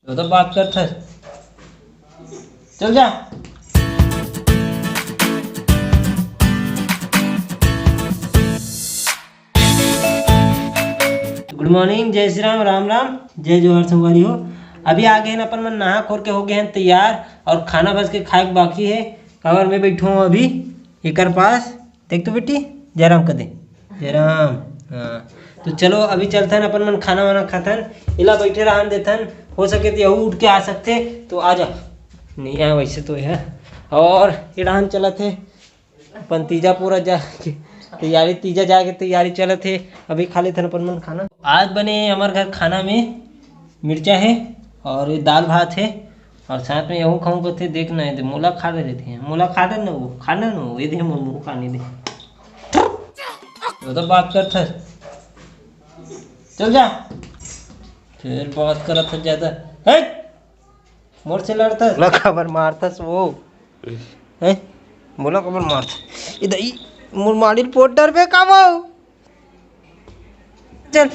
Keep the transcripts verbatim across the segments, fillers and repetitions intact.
तो, तो बात करत हस, चल जा। गुड मॉर्निंग, जय श्री राम, राम राम, जय जोहार संगवारी हो। अभी आ गए हैं अपन मन नहा खोर के, हो गए हैं तैयार और खाना बस के खाए के बाकी है। काबर मैं बैठो हूँ अभी एकर पास, देख तो बेटी, जयराम कर दे, जयराम। हाँ, तो चलो अभी चलथन, अपन मन खाना वाना खाथन, इला बैठे रहन देथन, हो सके तो यहू उठ के आ सकते तो आ जा, नहीं आए वैसे तो है। और ये रहन चलत है अपन तीजा पूरा जा के तैयारी, तीजा जाके तैयारी चलत है। अभी खा लेथन अपन मन खाना। आज बने हमर घर खाना में मिर्चा है और ये दाल भात है और साथ में यहू खाऊं कथे, देख ना, ये दे मोला खा दे देते हैं, मोला खा दे ना, वो खाना ना, वो ये दे मोर मुंह खाने दे। वो तो बात करत है, चल जा, फिर बात करत है ज्यादा। है, मोर से लड़तस, मोला काबर मारतस वो? हैं? मोला काबर मारतस? इधर ई मोर मारिल पोट डरबे का वो? चल,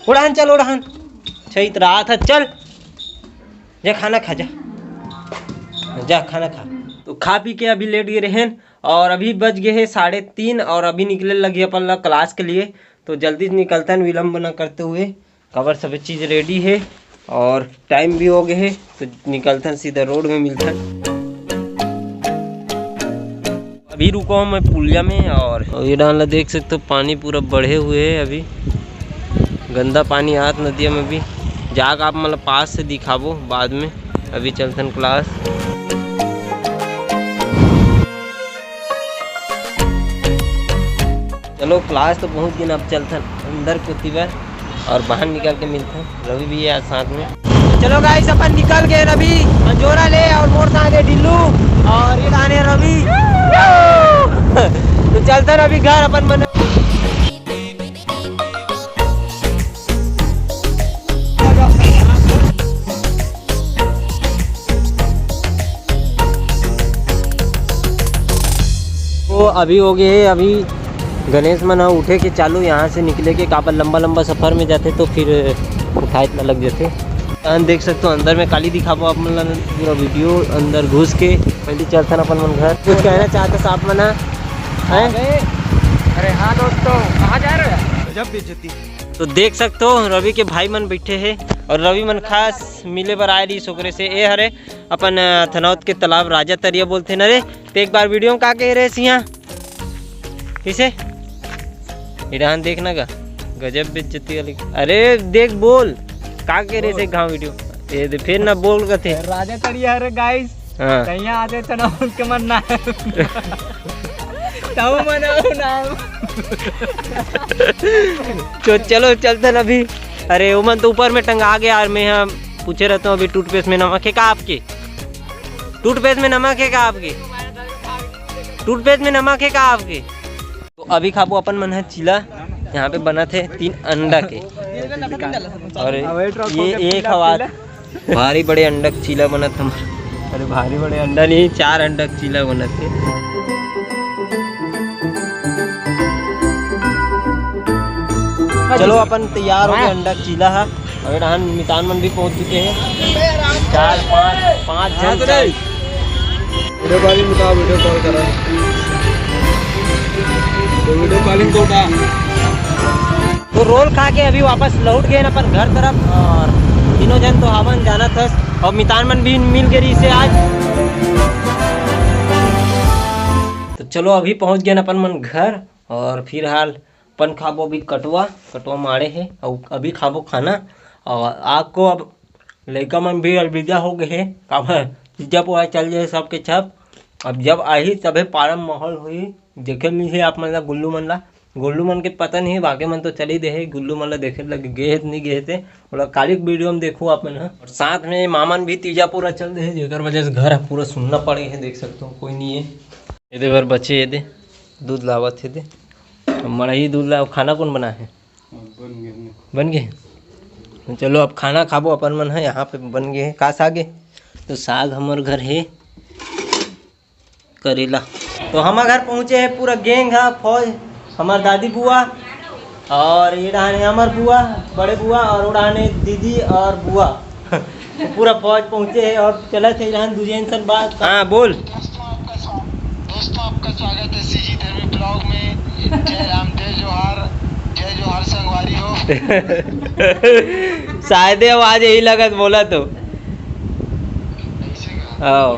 उड़ान चल, उड़ान। छईत रात है, चल। जा खाना खा, जा। जा खाना खा। तो खा पी के अभी लेट गए रहेन और अभी बज गए हैं साढ़े तीन और अभी निकले लगे अपन ला क्लास के लिए। तो जल्दी से निकलतन, विलंब न करते हुए। काबर सभी चीज रेडी है और टाइम भी हो गए है, तो निकलथन सीधा रोड में मिलथन। अभी रुको हूँ मैं पुलिया में और ये डाल देख सकते हो, पानी पूरा बढ़े हुए है। अभी गंदा पानी आत नदिया में भी, जाके आप मतलब पास से दिखाबो बाद में। अभी चलथन क्लास। चलो, क्लास तो पहुंच गए, अब चलथन अंदर कोती बर और बाहर निकल के मिलथन। रवि भी है साथ में। तो चलो गाइस, अपन निकल गए अभी अंजोरा ले और मोर साथ है ढिल्लू और ये डाने रवि। तो चलथन अभी घर अपन मन। तो अभी हो गए है, अभी गणेश मन ह उठे के चालू, यहाँ से निकले के काबर लंबा लंबा सफर में जाते तो फिर उठाए इतना लग जाते। अन देख सकते हो अंदर में काली दिखाबो आप मन ला पूरा वीडियो अंदर घुस के। पहले चलथन अपन मन घर। कुछ कहना चाहते साहब मन ह? हैं? अरे, अरे हाँ दोस्तों, कहाँ जा रहे हो यार? गजब बेइज्जती। तो देख सकते हो रवि के भाई मन बैठे हैं और रवि मन खास मिले बर आए रही ओकरे से। ए हरे अपन, अ, थनौत के तालाब राजा तरिया बोलते न रे, ते एक बार वीडियो में का कह रहे सिया? किसे? ईरान देखना का गजब बेइज्जती वाली। अरे देख बोल, का कह रहे से बोल। गाँव वीडियो? ये दे, फिर ना बोल कथे। राजा तरिया हरे गाइस। हाँ। कहीं आते तो ना उनके मन ना। तब मनाओ ना। तो चलो चलते ना अभी। अरे उमन तो ऊपर में टंगा गया और मैं यहाँ पूछे रहता हूँ अभी टूथपेस्ट में नमक है का आपके? टूथपेस्ट में नमक है का आपके? टूथपेस्ट में नमक है का आपके? तो अभी खाबो अपन मन है चीला, यहाँ पे बना थे तीन अंडा के। और ये एक हवा भारी बड़े अंडा के चीला बनत हमर। अरे भारी बड़े अंडा नहीं, चार अंडा के चीला बनत हे। चलो अपन तैयार हो गए अंडा के चीला हा। और यहाँ मितान मन भी पहुंच चुके हैं। चार, पाँच, पाँच जन, चार। वीडियो कॉलिंग बताओ, वीडियो कॉल करो। तो वीडियो कॉलिंग को उठा। तो रोल खा के अभी वापस लौट गए ना अपन घर तरफ, और तीनों जन तो हावन जाना था, और मितान मन भी मिल गए इसे आज। तो चलो अभी पहुंच गए ना अपन मन घर, और फिर हाल अपन खाबो अभी कटवा, कटवा मारे है, और अभी खाबो खाना। और आग को अब लइका मन भी अलविदा हो गए हे, काबर तीजा पोहा चल जाए सबके छप। अब जब आही तभे पारा म माहौल होही, देखे मिलही आप मन ला, गुल्लू मन ला। गुल्लू मन के पता नहीं, बाकी मन तो चली दे हे, गुल्लू मन ला देखे लगे गे हे त नहीं गे हे ते, ओला काली के वीडियो में देखो आप मन ह। और साथ में मामन भी तीजा पूरा चल दे हे, जेकर वजह से घर ह पूरा सुन्ना पड़े हे, देख सकते हो कोई नहीं है। ये दे घर बचे, ये दे दूध लावत हे दे, मड़ही दूध ला। खाना कौन बना है? बन गए। तो चलो अब खाना खाबो अपन मन है। यहाँ पे बन गए है का साग है? तो साग हमर घर है करेला। तो हमर घर पहुँचे है पूरा गैंग है, फौज, हमर दादी बुआ और ये डहान है हमर बुआ, बड़े बुआ और वो डहान है दीदी और बुआ। पूरा फौज पहुंचे है और चलत है रहन दू झन सन बात। हाँ, बोल। दोस्तों, आपका स्वागत है सीजी धर्मी ब्लॉग में। जय राम, जय जोहार, जय जोहार संगवारी हो। शायदे आवाज यही लगत बोला तो। हाँ।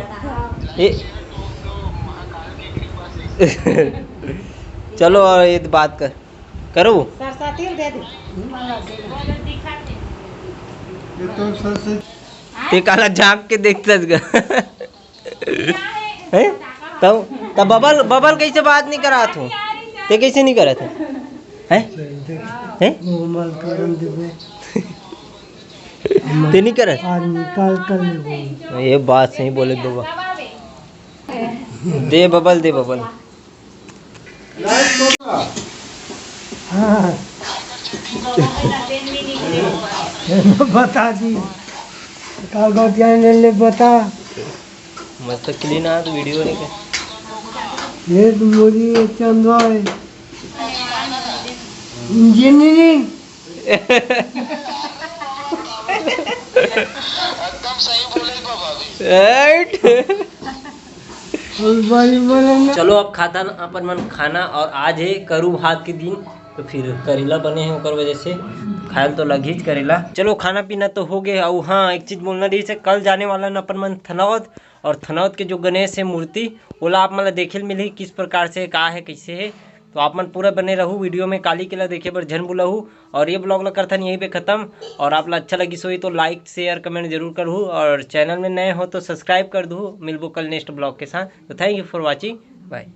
ये चलो, और ये बात कर, करो। सरस्वती दे दे। ये तो सरस्वती। ते काला झांक के देखतस ग। हैं? तब, तब बबल, बबल कैसे बात नहीं करात हो? ते कैसे नहीं करत है? हैं? हैं? वो मल करन देबे। ते नहीं करत? आज निकाल कर लेबो। ये बात सही बोले बाबा। दे बबल, दे बबल। हाँ। बता दी। का गौतिया ने ले बता। मस्त क्लीन आ तो वीडियो नहीं कर। ये तो मोदी चंद्रा है। इंजीनियरिंग। एकदम सही बोले बा भाभी। राइट। और बड़ी बोले ना। चलो, अब खाथन अपन मन खाना, और आज है करू भात के दिन, तो फिर करेला बने हैं, ओकर वजह से खायल तो लग ही करेला। चलो, खाना पीना तो हो गए। और हाँ, एक चीज बोलना रही से, कल जाने वाला न अपन मन थनौद, और थनौद के जो गणेश है मूर्ति, ओला आप मन ला देखे ल मिलही किस प्रकार से, का है, कैसे है। तो आप मन पूरा बने रहू वीडियो में, काली के ला देखे बर झन भुलहू। और ये ब्लॉग ला करथन यहीं पे खत्म। और आप ला अच्छा लगिस होही तो लाइक, शेयर, कमेंट जरूर करहू, और चैनल में नए हो तो सब्सक्राइब कर दू। मिलबो कल नेक्स्ट ब्लॉग के साथ। तो thank you for watching, bye।